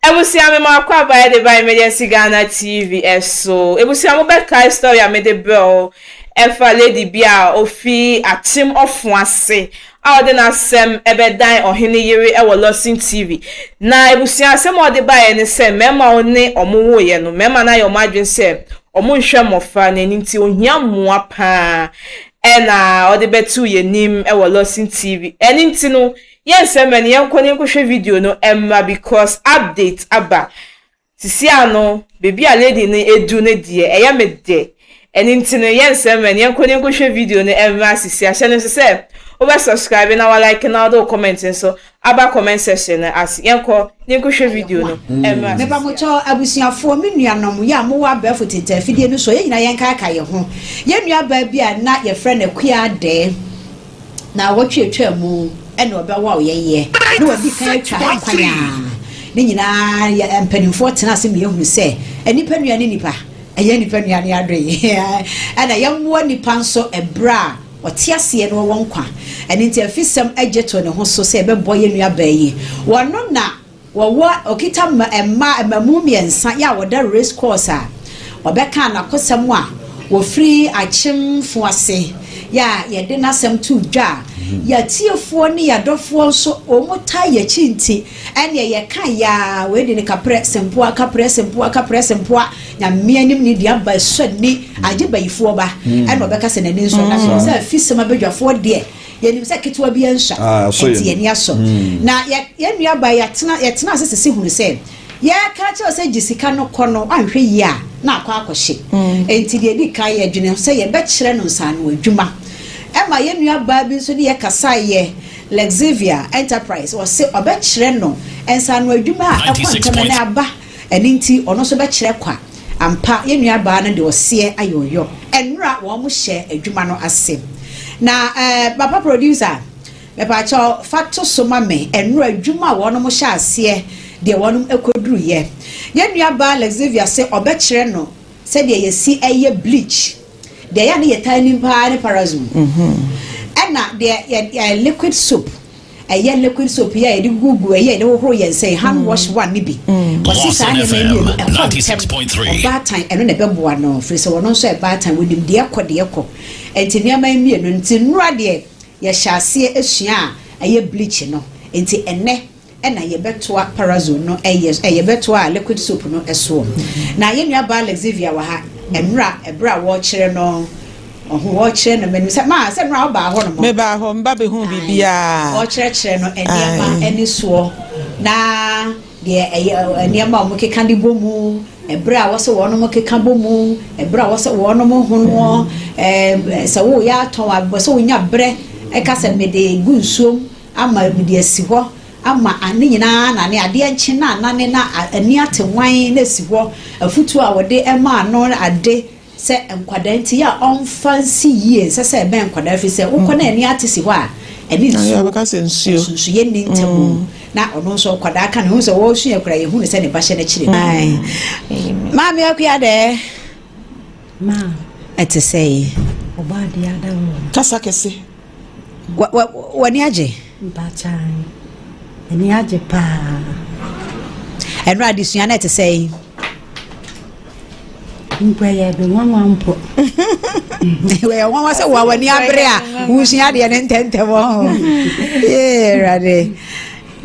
Ebusua me ma akɔ aba yɛde ba Emergency Ghana TV ɛso. Ebusua mo bɛkae story a mede brɛ wo ɛfa lady bi a ofi Akyem Ɔfo ase a ɔde n'asɛm ɛbɛdan ɔhene yere ɛwɔ Lawson TV. Na ebusua asɛm a ɔde baeɛ ne sɛ mmarima a ɔne ɔmo woeɛ no mmarima no ayɛ ɔmo adwene sɛ ɔmo nhwɛ mmɔfra no ɛno nti ohia mmoa paa ɛna ɔde bɛto yɛn anim ɛwɔ Lawson TV. Ɛno nti no yɛnsɛm ɛno yɛnkɔ ne nkɔhwɛ video no ɛmma because update aba sisi ano beebi a lady no edu no deɛ ɛyɛ me dɛ. Ɛno nti no yɛnsɛm ɛno yɛnkɔ ne nkɔhwɛ video no ɛmma. Sisi ahyɛ no nso sɛ wobɛ subscribe na wa like na wode wo comment nso aba comment section no ase. Yɛnkɔ ne nkɔhwɛ video no ɛmma. Mepa mo kyɛw, abusuafoɔ, me nuanom yɛ a mowɔ abɛɛfo tete afidie no so, yɛn nyinaa yɛnkaaka yɛn ho. Yɛn nua baa bi a na yɛfrɛ no Akua Dɛɛ na wɔtwe atwa mu ɛna ɔbɛwa yɛn yɛ na wɔdi kan atwa ha kwan a ne nyinaa yɛ mpanimfoɔ tena ase ma yɛhunu sɛ nipa nua ne nipa ɛyɛ nipa nua ne adoe ɛna yɛmmoa nipa nso ɛberɛ a ɔte aseɛ no wɔwɔ nkwa. Ɛno nti afisɛm agye to ne ho so sɛ ɛbɛbɔ yɛn nua baa yi. Wɔno na wɔwɔ ɔkita mma mmamu 3 yɛ a wɔda race course a ɔbɛka n'akosɛm a wɔfiri Akyemfo ase yɛ a yɛde n'asɛm to dwa a yɛatiefoɔ ne yɛadɔfoɔ nso wɔn taa yɛkyi. Nti ɛnea yɛka yaa wei de ne kaprɛ sempoa, kaprɛ sempoa, kaprɛ sempoa. Nyame anim ne deɛ aba ɛsɔ ni agye bayifoɔ ba ɛna ɔbɛka sɛ n'ani nsɔ na sɛ afisɛm abadwafoɔ deɛ yɛnim sɛ ketewa bi ɛnsɔ. Ah, ɛsɔ nti yɛn. Yɛni asɔ na yɛn nua ba yɛtena ase sisi hunu sɛ yɛka kyerɛ sɛ gye sika no kɔ no anhwɛ yie a na akɔ akɔhye. Nti deɛ di kan yɛdwene sɛ yɛbɛkyerɛ no nsaano adwuma. Ɛma yɛn nua baa bi nso ne yɛkasa yɛ Lexivia Enterprise, ɔse ɔbɛkyerɛ no nsaano adwuma a ɛkɔ ntɛm ne aba. Ɛne nti ɔno nso bɛkyerɛ kwa ampa. Yɛn nua baa no de ɔseɛ ayɛ ɔyɔ ɛnora wɔn mo hyɛ adwuma no ase. Na papa producer, mɛpaakyɛw fa to so ma me ɛnora adwuma a wɔn mo hyɛ aseɛ deɛ wɔn kɔduru yɛ. Yɛn nua baa Lexivia sɛ ɔbɛkyerɛ no sɛdeɛ yɛsi ɛyɛ bleach deɛ yɛ a ne yɛ taa nim paa ne Parazone, ɛna deɛ yɛ liquid soap, ɛyɛ liquid soap yɛ a yɛde gugu ɛyɛ yɛde hohoro yɛn nsa yi, hand wash one ne bi. Wɔsi saa nneɛma yi mmienu ɛkɔ ntɛm. Ɔbaatan ɛno na ɛbɛboa no firi sɛ wɔn nso ɛbaatan wɔnim deɛ ɛkɔ deɛ ɛkɔ. Nti nneɛma yi mmienu nti nnura deɛ yɛhyɛ aseɛ esua a ɛyɛ bleach no. Nti ɛnɛ ɛna yɛbɛtoa Parazone no ɛyɛ yɛbɛtoa liquid soap no ɛsoɔ. Na yɛn nua baa Lexivia wɔ ha nnura ɛberɛ a wɔrekyerɛ no ɔho wɔrekyerɛ no mɛnim sɛ maa sɛ nnura ɔbaa hɔ nom. Mebaa hɔ mba bɛhu biribiaa. Ɔkyerɛkyerɛ no nneɛma ɛne soɔ na deɛ ɛyɛ nneɛma a wɔn de bɔ mu ɛberɛ a wɔsɛ wɔn keka bɔ mu, ɛberɛ a wɔsɛ wɔn ho noɔ sɛ wɔyɛ atɔn a sɛ wɔnya berɛ ɛka sɛ mede gu nsuom ama mede asi hɔ ama ne nyinaa na ne adeɛ nkye na anane na ani ate wan na asi hɔ. Afutuo a wɔde ɛma ano ade sɛ nkwadaa nti yɛ a ɔmfa nsi yie nsɛ sɛ ɛbɛn nkwadaa fi sɛ wokɔ na ani ate si hɔ a ɛne nsuo bɛka sɛ nsuo. Nsuo nni ntam na ɔno nso nkwadaa ka ne ho sɛ wɔresua kura yɛhu ne sɛ ne ba hyɛ n'akyire. Maame Akua dɛ. Ma. Ɛte sɛ yi. Ɔbɔ adeɛ ada wɔ. Kasa kɛse. W'ani agye? Mpakyan ani agye paa. Ɛno adesua no ɛte sɛ yi? Mpo ɛyɛ me nwanwa mpo. Wɔyɛ nwanwa sɛ wa w'ani abere a wosua adeɛ ne ntɛntɛm hɔ. Yee Awurade,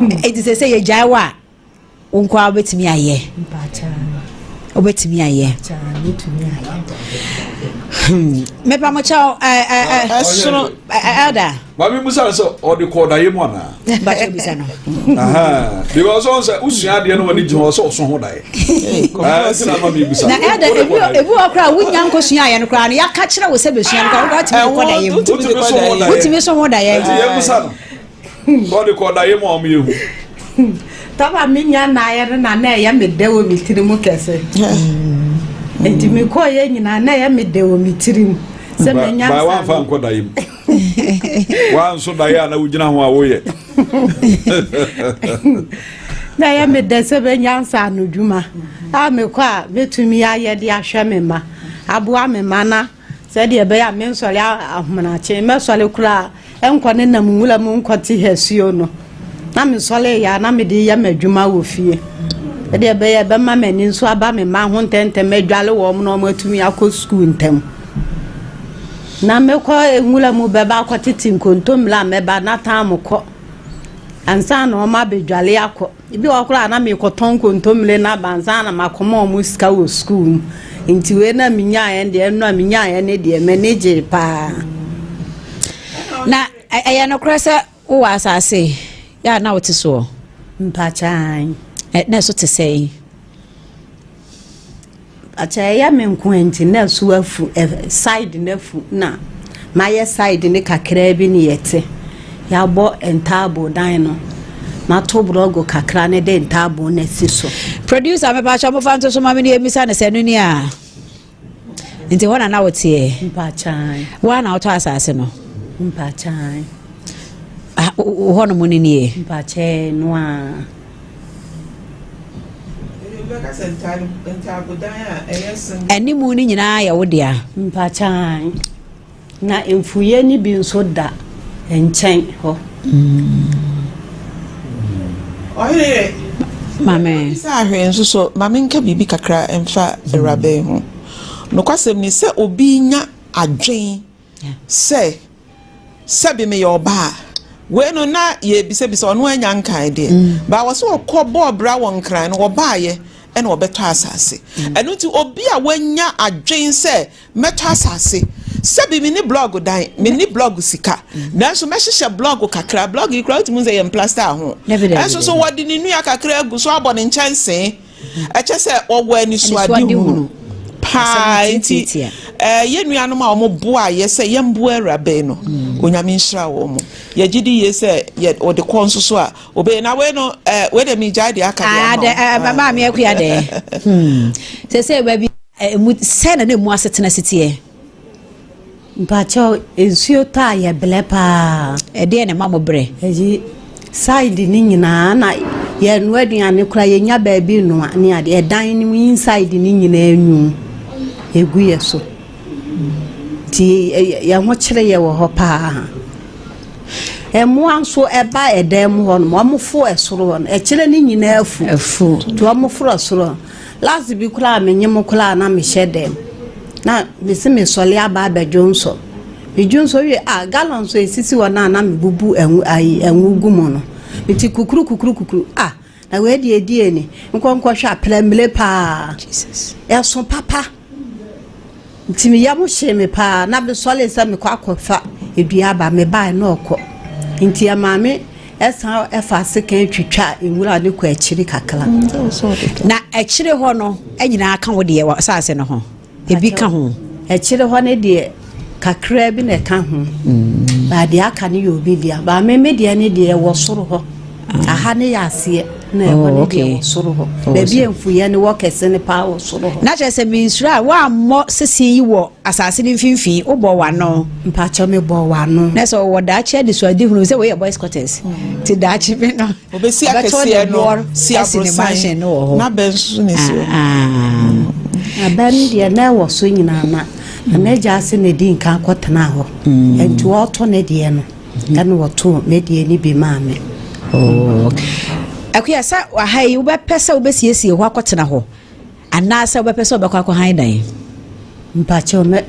ɛnti sɛ yɛgyae wo a wo nkoa wobɛtumi ayɛ? Mpakyan. Wobɛtumi ayɛ? Kyan metumi ayɛ. Mepa mo kyɛw. Ɛsono. Elder. Maame musa no sɛ ɔde kɔ ɔdaeɛ mu anaa? Bakyɛ bisa no. Because ɔn sɛ wosua adeɛ no w'ani gye ho sɛ ɔso ho daeɛ nti na ama mebusa. Na elder, ebi wɔ koraa wonya nkɔsua ayɛ no koraa no yɛaka kyerɛ wo sɛ bɛsua no koraa wotumi kɔ daeɛ mu. Wotumi so ho daeɛ. Wotumi so ho daeɛ. Nti yɛbusa no sɛ ɔde kɔ ɔdaeɛ mu a ɔmo yɛhu. Taba menya naayɛ no na ɛyɛ me dɛ wɔ me tiri mu kɛse, nti mekɔɔyɛ nyinaa na ɛyɛ me dɛ wɔ me tiri mu sɛ menya. Ba wamfa nkɔ daeɛ mu, wanso daeɛ a na wogyina ho a woyɛ. Na ɛyɛ me dɛ sɛ bɛnya nsa ano dwuma a mekɔ a mɛtumi ayɛ de ahwɛ me ma aboa me ma na sɛdeɛ ɛbɛyɛ a mensɔre ahomenakye mɛsɔre koraa ɛnkɔ ne nam nwura mu nkɔte hasuo no na mesɔre yɛ a na mede yɛ m'adwuma wɔ fie. Sɛdeɛ ɛbɛyɛ a ɛbɛma m'ani nso aba me mma ho ntɛmntɛm adwale wɔn na wɔatumi akɔ sukuu ntɛm. Na mekɔ nwura mu bɛba akɔtete nkontommire a mɛba na tam kɔ ansa na wɔn abɛdwale akɔ. Ebi wɔ hɔ koraa a na mekɔtɔn nkontommire no aba ansa na makɔma wɔn sika wɔ sukuu mu. Nti wei na menyaeɛ deɛ ɛno a menyaeɛ no deɛ m'ani gyee paa. Na ɛyɛ nokorɛ sɛ Wowɔ asase yɛ a na wote soɔ? Mpakyɛ ae. Na ɛso te sɛn? Mpakyɛ ɛyɛ me nko a nti na ɛso afu side no afu na mayɛ side no kakraa bi ne yɛte. Yɛabɔ ntaaboo dan no. Mato borɔgo kakra ne de ntaaboo no asi so. Producer mepakyɛ mofa nto so ma me ne yɛmmisa no sɛ ɛno ni a. Nti hɔ na na woteɛ? Mpakyɛw. Wo ara na wotɔ asase no? Mpakyɛw. Ah, wo hɔ nom no nie? Mpakyɛw, no a. Animu no nyinaa yɛ wo dea? Mpakyɛw. Na mfuiɛ no bi nso da nkyɛn hɔ. Ɔhene yere, Maame. Bisa hwee nso so, ma menka biribi kakra mfa awuraba yi ho. Nokwasɛm ni, sɛ obi nya adwen sɛ, sɛbe meyɛ ɔbaa a, wei no na yɛrebisabisa, ɔno annya nkae deɛ, but wɔ sɛ ɔkɔ bɔɔ bra wɔ Nkran no, ɔbaeɛ ɛna ɔbɛtɔ asase. Ɛno nti obi a wanya adwen sɛ Mɛtɔ asase. Sɛbi menni blɔɔgo dan, menni blɔɔgo sika, nanso mɛhyehyɛ blɔɔgo kakra. Blɔɔgo yi koraa wotumi hu sɛ yɛn mplasta ho. Ɛnso so wɔde ne nnua kakra agu so abɔ ne nkyɛnsee. Ɛkyɛ sɛ wɔwɔ anisoadehunu paa nti ɛɛ yɛn nuanom a wɔboa yɛ sɛ yɛmboa awuraba yi no, Onyame nhyira wɔn. Yɛgye di yie sɛ yɛ wɔde kɔ nso so a obeye. Na wei no ɛɛ wei deɛ megyae deɛ aka deɛ ama wo. Maame Akua dɛ. Hmm. Sɛ sɛ baabi. Emu, sɛn na na emu asetena si teɛ? Mpakyɛw, nsuo tɔ a yɛ brɛ paa. Ɛdeɛn na ɛma mo brɛ? Ɛyi, side no nyinaa na yɛnoa aduane koraa yɛnya baabi nnoa ne adeɛ. Ɛdan no mu inside no nyinaa nwu ɛgu yɛ so. Nti yɛn ho kyere yɛ wɔ hɔ paa. Mmoa nso ɛba ɛdan mu hɔ nom, wɔn fo ɛsoro hɔ no, ɛkyerɛ no nyinaa afu. Afu. Nti wɔn foro ɛsoro hɔ. Last bi koraa a menye mo koraa na mehyɛ dɛm na mese mesɔle aba abɛdwonsɔ. Medwonsɔ wie a gallon so esisi hɔ no a na mebubu ɛnwo ayi ɛnwo gu mu no. Mete kukuru kukuru kukuru ah na wei deɛ ɛdeɛ ni nkɔ nkɔhwɛ a prɛmire paa. Jesus. Ɛso papa. Nti me yam hyee me paa na mesɔree sɛ mekɔ akɔfa dua aba. Mebae na ɔkɔ. Nti ɛmaa me san faa sekan twitwaa nwura no kɔ akyiri kakra. Na akyire hɔ no nyinaa ka wo deɛ wɔ asase no ho? Ebi ka ho? Akyire hɔ no deɛ kakraa bi na ɛka ho. Baa deɛ aka no yɛ obi dea. Baa me me deɛ no deɛ ɛwɔ soro hɔ. Aha ne yɛ aseɛ na ɛhɔ ne deɛ wɔ soro hɔ. Baabi a mfuyɛ no wɔ kɛse no paa wɔ soro hɔ. Na kyerɛ sɛ mensuro a woammɔ sese yi wɔ asase no mfimfini, wobɔɔ w'ano. Mpakyɛ mebɔɔ w'ano. Na sɛ ɔwɔ daakye anisoadehunu sɛ wei yɛ boys quarters nti daakye bi no Obesi ɔbɛtɔ ne akɛseɛ no boɔ si asi ne mansion aborosan no wɔ hɔ. na bɛ nso na esi hɔ. Abɛ no deɛ na ɛwɔ so nyinaa na na m'agya ase na ɛdi nkan kɔtenaa hɔ. Nti ɔretɔ ne deɛ no. Ɛna wɔtoo me deɛ no bi maa me. Oh. Akuya, sɛ aha yi wobɛpɛ sɛ wobɛsiesie hɔ akɔtena hɔ anaasɛ wobɛpɛ sɛ wobɛkɔ akɔhan dan? Mpakyɛw mɛ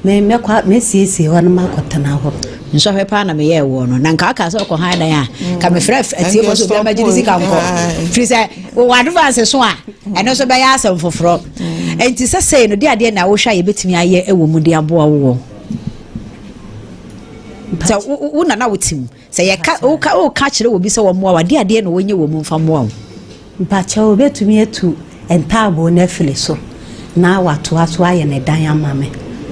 mɛ mɛkɔ mɛsiesie hɔ no makɔtena hɔ. Nsɔhwɛ paa na meyɛɛ woɔ no na nka aka sɛ ɔkɔhan dan a ka mefrɛ atiefoɔ sɛ obiara mɛgye ne sika nkɔ firi sɛ wowɔ advance so a ɛno nso bɛyɛ asɛm foforɔ nti sɛ sei no de adeɛ na wohwɛ a yɛbɛtumi ayɛ wɔ mu de aboa wowɔ Sɛ wo na na wote mu. Sɛ yɛka woka woka kyerɛ obi sɛ wɔmmoa wo adeɛ adeɛ na wɔnyɛ wɔ mu mfa mmoa wo. Mpakyɛw obetumi atu ntaaboo no afiri so na watoa so ayɛ ne dan ama me.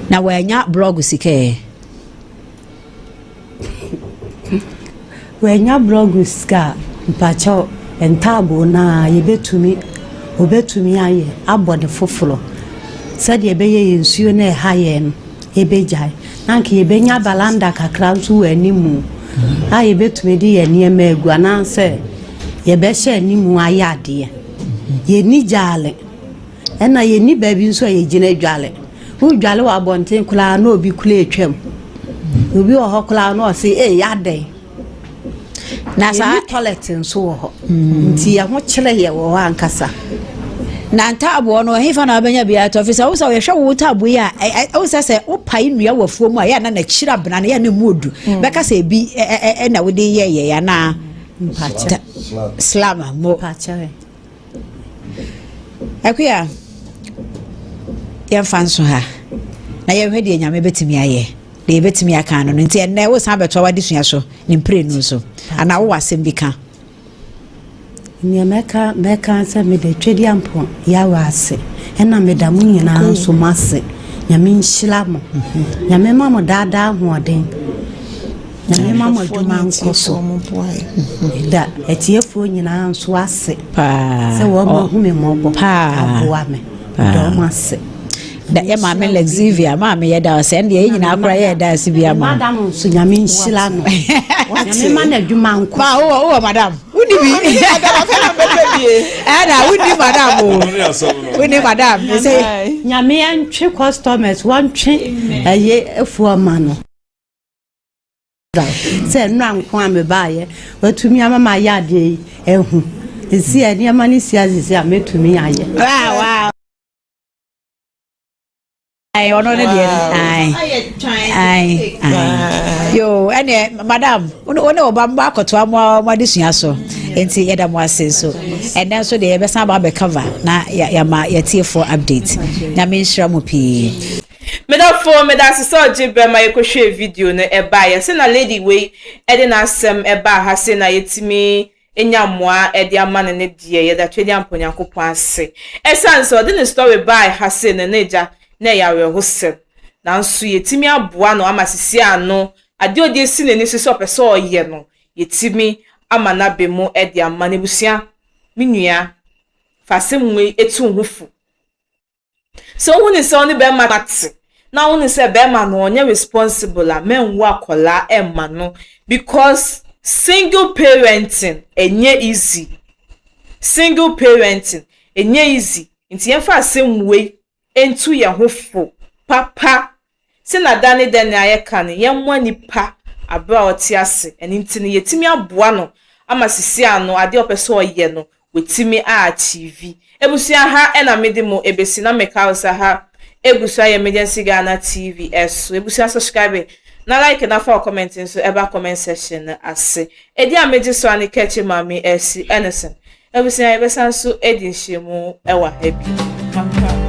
Na wanya blɔg sika ɛ? Wanya blɔg sika a, mpakyɛw ntaaboo no ara yɛbɛtumi obetumi ayɛ abɔ no foforɔ sɛdeɛ ɛbɛyɛ yɛn nsuo no a ɛha yɛn no. Yɛbɛgyae. Na anka yɛbɛnya valanda kakra nso wɔ animu a yɛbɛtumi de yɛn nneɛma agu anaasɛ yɛbɛhyɛ animu ayɛ adeɛ. Yɛnni gyaale, ɛna yɛnni baabi nso a yɛgyina dwale. Wodwale wɔ abɔnten koraa na obi kura atwam. Obi wɔ hɔ koraa na ɔse, ei adɛn? Na saa Yɛnni toilet nso wɔ hɔ. Nti yɛn ho kyerɛ yɛ wɔ hɔ ankasa. Na ntaaboɔ no, ɛhefa na wobɛnya bi atɔ? Ɛfiri sɛ wo sɛ yɛhwɛ wo ntaaboɔ yi a, wo sɛ sɛ wopae nnua wɔ afuo mu a, yɛ a na n'akyiri abena no, yɛ a na emu odu. Bɛka sɛ ebi na wode yɛyɛ anaa? Slam mo. Akuya, yɛmfa nso ha na yɛnhwɛ deɛ Nyame bɛtumi ayɛ, deɛ yɛbɛtumi aka ano no. Nti ɛnnɛ wosan bɛtoa w'adesua so ne mprenu so, anaa wowɔ asɛm bi ka? Nea mɛka mɛka sɛ meda Twedeampɔn Yahweh ase, ɛna meda mo nyinaa nso mo ase. Nyame nhyira mo. Nyame ma mo daadaa ahoɔden. Nyame ma mo adwuma nkɔ so. Meda atiefoɔ nyinaa nso ase sɛ wɔn ahu me mmɔbɔ aboa me. Meda wɔn ase. Da yɛ maame Lexivia maame yɛ da ɔsɛ ɛndeɛ yɛ nyinaa kora yɛ da ase bi ama. Madam nso nyame nhyira no. Nyame ma n'adwuma nkɔ. Ma wowɔ wowɔ madam wonni bi. Ɛna wonni madam o. Wonni madam. Nyame ntwe customers wɔntwe ɛyɛ afuo ma no. Sɛ nnora nko a mebaeɛ, watumi ama mayɛ adeɛ yi ahu. Ɛsi a nneɛma no si asisi a mɛtumi ayɛ. Wow, wow. Ɔno ne deɛ ae ae ae yo ɛneɛ madam wo ne ɔba mo akɔtoa mo mo adesua so nti yɛda mo ase nso ɛnɛ nso deɛ yɛbɛsan aba abɛcover na yɛama yɛtiefoɔ update. Nyame nhyira mo pii. Medɔfo, meda ase sɛ ɔgye berɛ ma yɛkɔhwɛɛ video no ɛbaeɛ. Sɛ na lady wei de n'asɛm ɛbaa ha sei na yɛtumi nya mmoa de ama no no deɛ, yɛda Twedeampɔ Nyankopɔn ase. Ɛsiane sɛ ɔde ne story baa ha sei no, na agya, na ɛyɛ awerɛhosɛm. Nanso yɛtumi aboa no ama sisi ano, adeɛ a ɔde asi n'ani so sɛ ɔpɛ sɛ ɔyɛ no, yɛtumi ama no aba mu de ama no. Abusua, me nua, fa asɛm wei tu wo ho fo. Sɛ wohu no sɛ wo ne bɛrima te na wohu no sɛ bɛrima no ɔnyɛ responsible a mɛnwo akwadaa mma no because single parenting ɛnyɛ easy. Single parenting ɛnyɛ easy nti yɛmfa asɛm wei ntu yɛn ho fo papa. Sɛ na da ne da nea yɛka no, yɛmmoa nipa bere a ɔte ase. Ɛno nti no, yɛatumi aboa no ama sisi ano, adeɛ a ɔpɛ sɛ ɔyɛ no, watumi a achieve. Abusua, ha na mede mo bɛsi, na meka wo sɛ ha gu so ayɛ Emergency Ghana TV so. Abusua, subscribe na like na fa wo comment nso ba comment section no ase. Edin a megye so ara ne Kɛkye Maame Elsie Ennison. Abusua, yɛbɛsan nso adi nhyiamu wɔ ha bio. Makra.